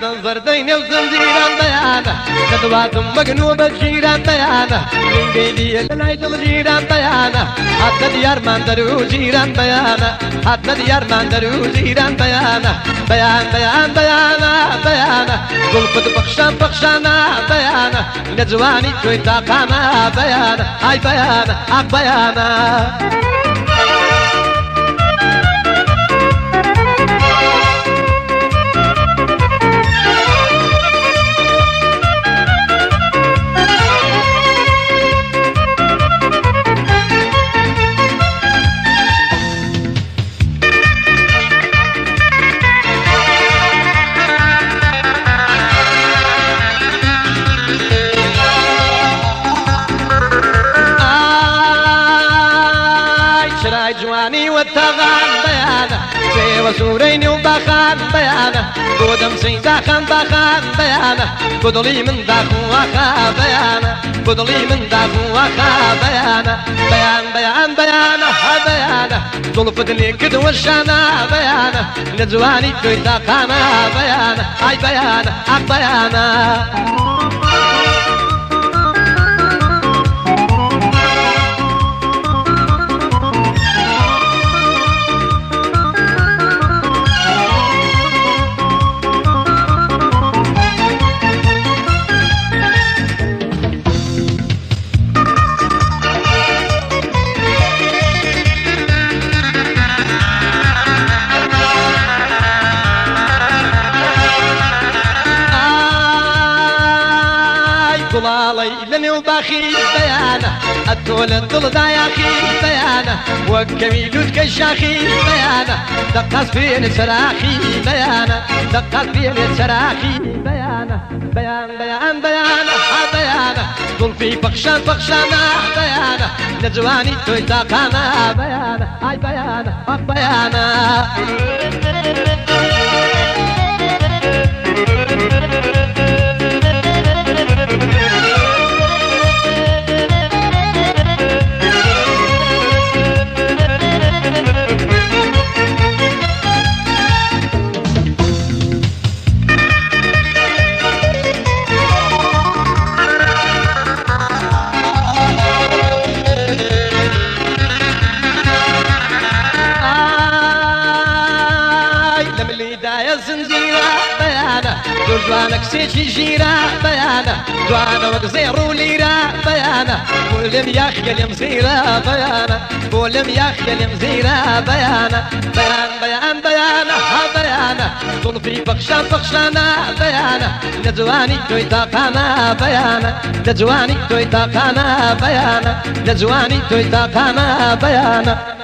گەردن زەردەی نێو زنجیران بەیانە کە دواتم وەک نوبەت ژیران بەیانە لنگەی لیە لە لای دڵ ژیران بەیانە هاتە دیارمان دەرو ژیران بەیانە هاتە دیارمان دەرو ژیران بەیانە بەیان بەیان بەیانە بەیانە زوڵفت پەخشان پەخشانە بەیانە لە جوانی تۆی تاقانە بەیانە ئای بەیانە ئاق بەیانە. جوانی وەتاغان بەیانە سێوە سوورەی نێو باخان بەیانە بۆ دەمسەی داخان باخان بەیانە بۆ دڵی من داخواخا بەیانە بۆ دڵی من داخواخا بەیانە بەیان بەیان بەیانە بەیانە زوڵفت لێ کرد وەشانە بەیانە لە جوانی تۆی تاقانە بەیانە ئای بەیانە ئاق بەیانە. گوڵاڵەی لە نێو باخی بەیانە ئەتۆ لە دڵدا یاخی بەیانە وەک کەوی لووتکەی شاخی بەیانە دەقەس بێنێ چراخی بەیانە دەقەس بێنێ چراخی بەیانە بەیان بەیان بەیانە بەیانە زوڵفی پەخشان پەخشانە بەیانە لە جوانی تۆی تاقانە بەیانە ئای بەیانە ئاق بەیانە. زنجیرە بەیانە زۆر جوانە کچێکی ژیرە بەیانە جوانە وەک زێڕ و لیرە بەیانە بۆ لێم یاخیە لێم زیرە بەیانە بۆ لێم یاخیە لێم زیرە بەیانە بەیان بەیان بەیانە بەیانە زوڵفی پەخشان پەخشانە بەیانە لە جوانی تۆی تاقانە بەیانە لە جوانی تۆی تاقانە بەیانە لە جوانی تۆی تاقانە بەیانە.